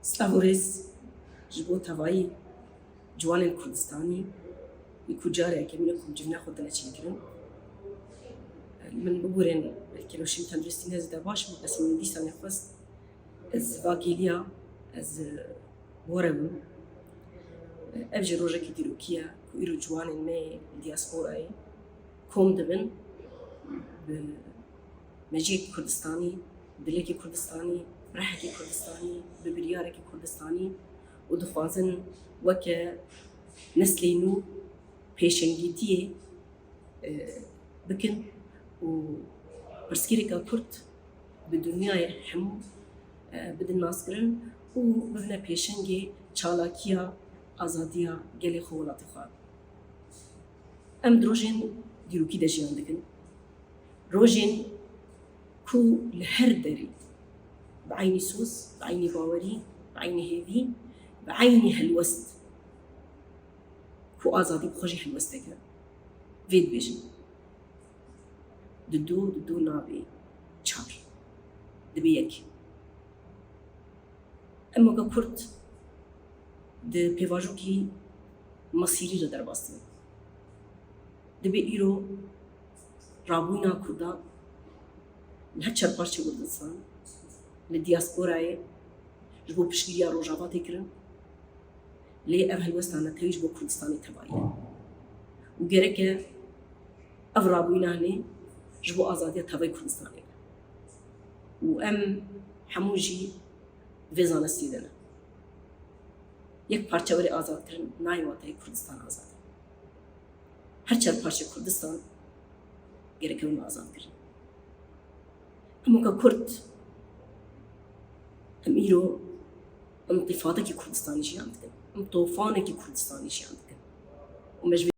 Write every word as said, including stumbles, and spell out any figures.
Silav û rêz ji bo tevayî ciwanên Kurdistanî, wî ku careke min e ku civîna xwe tune çêkirin. Min bibûrên, belkî rewşên tenduristî ne zêde baş bû, bes min dîsa nexwest ez vagêliya ez were bim. Ev jî rojekî dîrokî ye ku îro ciwanên me yê diasporayê kom dibin, bi mejiyek Kurdistanî, dilekî Kurdistanî, rehekî Kurdistanî, bi biryarekî Kurdistanî û dixwazin weke neslê nû pêşengîtiyê, e, bikin û pirsgirêka Kurd bi dinyayê hemû, e, bidin naskirin û bibine pêşengê çalakiya azadiya gelê xwe, welatê xwe. Em di rojên dîrokî de jiyan dikin. Rojên ku li her derî bi eynî soz, bi eynî bawerî, bi eynî hêvî, bi eynî helwest ku azadî bi xwe jî helwesteke vê dibêjin. Dido, dido nabê çar. Dibê yek. Em weke Kurd di pêvajoyekî mesîrî re derbas dibin. Dibê îro rabûyîna Kurdan li her çar parçeyê Kurdistan, li diasporayê ji bo piştgiriya Rojava tê kirin. Lê ev helwesta netewî ji bo Kurdistanê tevayî ye. Û gereke ev rabûyîna hinê ji bo azadiya tevayî Kurdistanê be. Û em hemû jî di vê zanistiyê de ne. Yek parçe were azadkirin nayê wateyê Kurdistan azad e. Her çar parçe Kurdistan gereke win azad kirin. Em weke Kurd, em îro intîfadekî Kurdistanî jiyan dikin. Em tofanekî Kurdistanî jiyan dikin. Û me ji vê